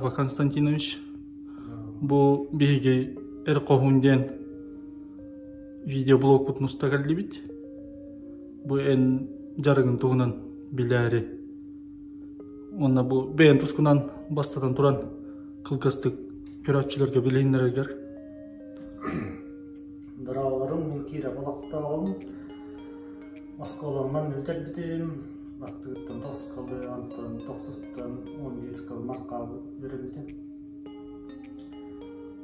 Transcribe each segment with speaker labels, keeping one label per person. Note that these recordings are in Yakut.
Speaker 1: Савва Константинович. Бу биһиги Эр хоһуун диэн видеоблогпутун уста кэллибит. Бу эн дьарыгын туһунан билээри. Уонна бу бэйэн тускунан бастатан туран кылгастык көрөөччүлэргэ билиһиннэрэргэр.
Speaker 2: Дорооболорум, мин Кира Балактааҕым. Оскуоламман бүтэрбитим. Бастыгыттан тоскалы, онтон тохсустан 11 скалмакка үөрэммитим.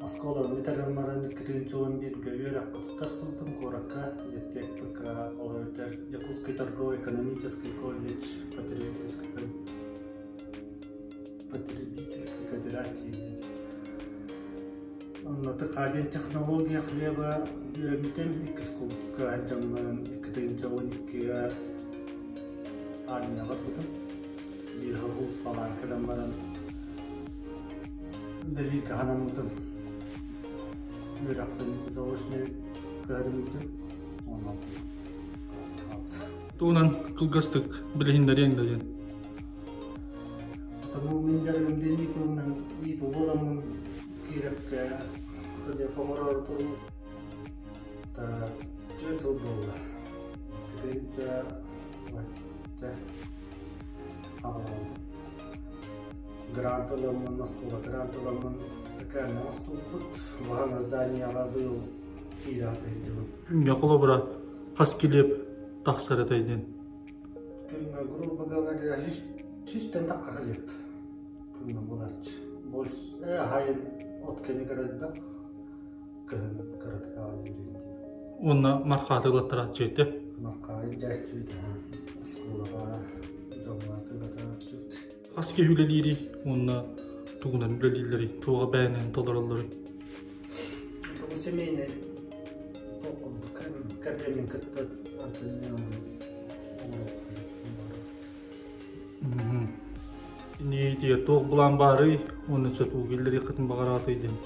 Speaker 2: Оскуоланы бүтэрэн баран 211-гэ үөрэххэ туттарсыбытым куоракка ЯТЭК-ка, ол эбэтэр Якутский торгово-экономический колледж потребительской потребительской кооперации диэн. Онно ТХ технология хлеба үөрэммитим иккис курска сылдьаммын 2012-гэ армияҕа барбытым. Биир сыл кэлэн баран үлэлииргэ санаммытым. Үөрэхпин заочнай көһөрүммүтүм. Онон
Speaker 1: Тугунан кылгастык билиһиннэриэҥ да диэн.
Speaker 2: Тому мин дьарыгым диэн иипуунан иипу буоламмын Киирэпкэ хомороору түөрт сыл буолла. Кытыынча Грант ыламмын, оскуола грант ыламмын КМ оҥостубуппут. Улахан зданияҕа быйыл киирэ сылдьыбын.
Speaker 1: Күҥҥэ холобура хас килиэп тахсар этэй диэн?
Speaker 2: Күҥҥэ, грубо говоря, сүүстэн тахха килиэп. Күҥҥэ буолааччы. Хайын от кэмигэр элбэх, кыһын кыратык аҕай үөрэн диэн.
Speaker 1: Уонна мархааты ылаттарааччы этэ.
Speaker 2: Мархаа илдьээччибит оскуолаҕа дьоҥҥо атыылатааччыбыт.
Speaker 1: Хас киһи үлэлиирий уонна тугунан үлэлииллэрий, туоҕа бэйэнэн толороллоруй?
Speaker 2: Бу семейный кэргэммин кытта
Speaker 1: Иннигитигэр туох былаан баарый уонна сөп киллэриэххитин баҕараатый диэн.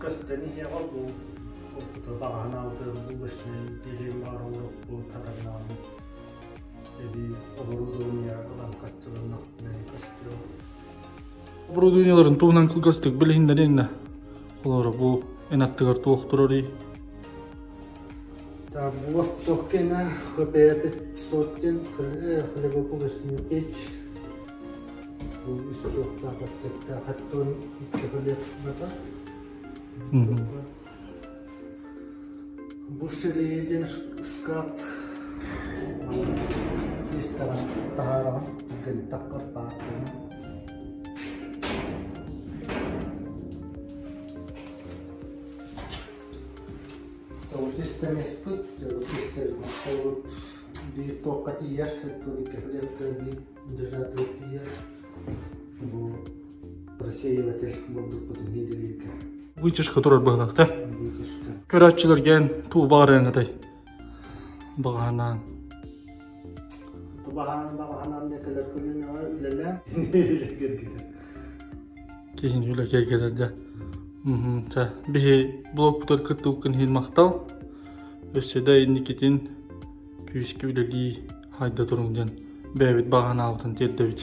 Speaker 2: Көстөн иһиэҕэ бу опыты баҕанаабыты булочнай делим баар олорохпут хатарнаабыт эбии оборудование ылан хаччыланнахпына көстүө.
Speaker 1: Оборудованиеларын туһунан кылгастык билиһиннэриэҥ да. Холобура бу эн аттыгар туох турарый?
Speaker 2: Востоккина ХП-500 диэн хлебобулочный печь. Бу үс туохтаах отсектаах оттон икки хлеб бата. Бу диэн шкаф тестэҕин таһаараҕын гынтаххар паартанан. Тоҕус истэмиспит, биир туохха тиийэр, кэпилиэккэ биир держатель тиийэр. Бу просеиватель бурдукпутун иһиилииргэ.
Speaker 1: Вытяжка турар быһылаах да?
Speaker 2: Вытяжка.
Speaker 1: Көрөөччүлэргэ туу баҕарыаҥ этэй? Баҕаһанаан.
Speaker 2: Баҕаһанаан баҕаһанаан да кэлэр көлүөнэҕэ үлэлээн киргитэр.
Speaker 1: Киһини үлэ кэргэтэр дьэ. Чэ, биһи блогпутар кыттыбыккын иһин махтал. Өссө да инникитин күүскэ үлэлии хайда туруҥ диэн бэйэбит баҕа санаабытын тиэрдэбит.